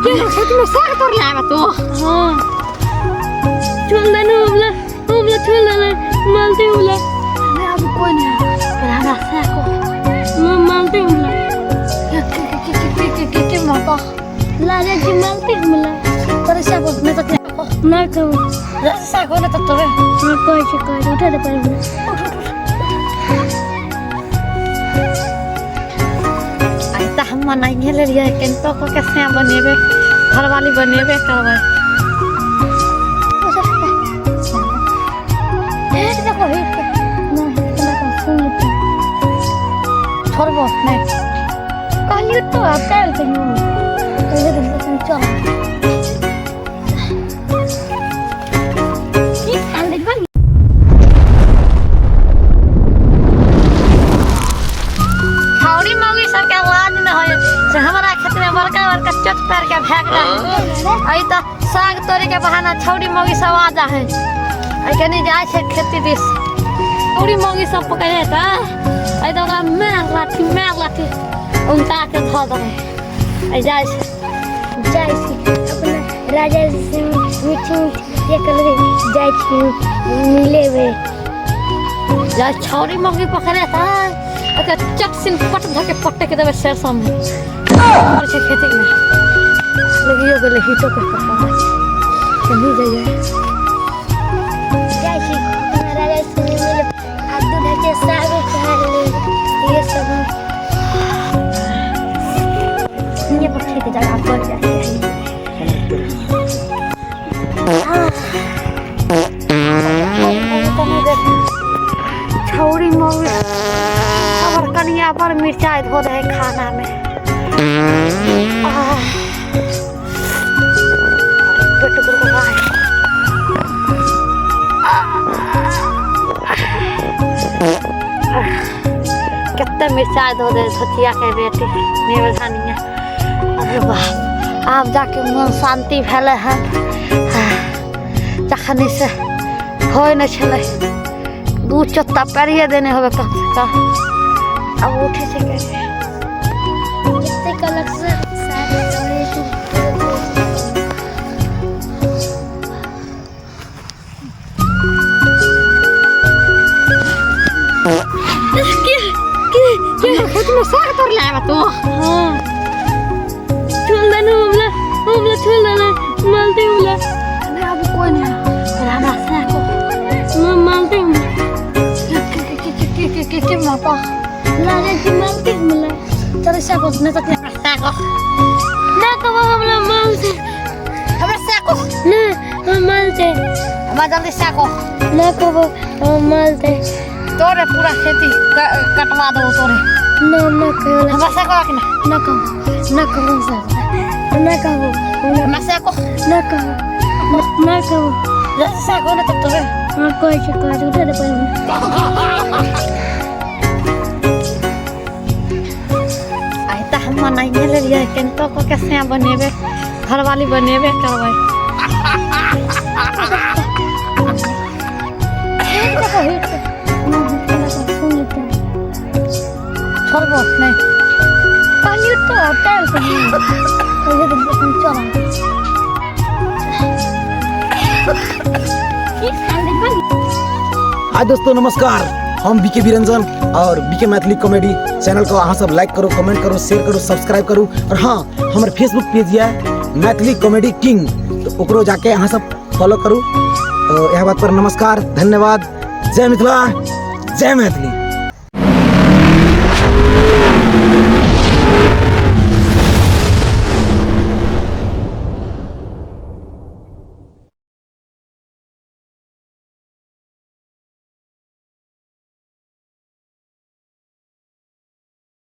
के खेत में साग तोड़ ले आबे तू? हाँ, छोड़ देना हमला, हमला छोड़ देना, मालते हमला। नहीं, अभी कोई नहीं है। पर हमरा साग को मैं मालते हमला। के के के के के के के माता लाला जी मालते हमला। तोरे साग को नहीं तो ना कहूँ। साग हो ना तो तोरे। हाँ, कोई से कोई उठा दे पर। उठ उठ उठ। आई तऽ हम मनाइए लेलियै, केनतो कऽ के से बनेबै, घरवाली बनेबे करबै। देखो हिट के ना, हिट के ना कहो, सुन लेते। छोड़बो नहीं। कहलियो तो आप काल कहियो कहियो तो चल की खान देखबा। छौड़ी मौगी सबके आवाज न होय से हमरा खेत में बड़का बड़का चोट पैर के भाग रहे। अई तऽ साग तोड़े के बहाना छौड़ी मौगी सब आ जा है। अई कनी जाइ छै खेती दिस, छौड़ी मौगी सब पकड़े तऽ अई तऽ ओकरा मार लाठी, मार लाठी उनटा के धऽ देबै। अई जाइ छै। जाइ छी अपना राजा से मीठी मीठी ये करबै, जाइ छी मिलेबै। जा छौड़ी मौगी पकड़े तऽ ओकरा चट सिन पट धऽ के पटक देबै शेर सामने। और छै खेती में लगियो गेलै हीटो के पता छै, कहीं जाइए। जाइ छी अपना राजा से मिले आ दूध के साग खा ले ये सब। ये पर ठीक जगह पर जाइ छै। छौड़ी मौगी हमर कनिया पर मिरचाइ धो दे खाना में। आह, पेट गुड़गुड़ाए। कते मिरचाइ धो दे धोतिया के बेटी निर्धनिया। अरे बाप, आब जाके मन शांति भेलै हन। जखनी से होइ नहि छलै, दू चत्ता पैरिए देने होबे कम से कम। आब उठै छै के कते कलक से साग तोड़े तू। के के के खेत में साग तोड़ ले आबे तू? हाँ, छोड़ देना हमला, हमला छोड़ देना, मालते हमला। नहीं, अभी कोई नहीं है। पर हमरा साग को मैं मालते हमला। के के के के के के के माता लाला जी मालते हमला। तोरे साग को नहीं तो साग को ना कहो, हमला मालते। हमरा साग को ना, हम मालते। हमरा जल्दी साग को। ना कहो, हम मालते। तोरे पूरा खेती कटवा दो तोरे। ना ना कहो। हमरा साग को कि ना? ना कहो, ना कहो सर, ना कहो। हमरा साग को। ना कहो, ना कहो। जल्दी साग को ना तो तोरे। हाँ, कोई से कोई उठा दे पर। आई तऽ हम मनाइए लेलियै, केनतो कऽ के से बनेबै, घरवाली बनेबे करबै। देखो हिट के ना, हिट के ना कहो, सुन लेते। छोड़बो नहीं। कहलियो तो आप काल कहियो कहियो तो चल की खान देखबा। हाय दोस्तों, नमस्कार। हम बीके बिरंजन और बीके मैथिली कॉमेडी चैनल को अहाँ सब लाइक करो, कमेंट करो, शेयर करो, सब्सक्राइब करू। और हाँ, हमर फेसबुक पेज यऽ मैथिली कॉमेडी किंग, तो ओकरो जाके अहाँ सब फॉलो करू। तो यह बात पर नमस्कार, धन्यवाद। जय मिथिला, जय मैथिली।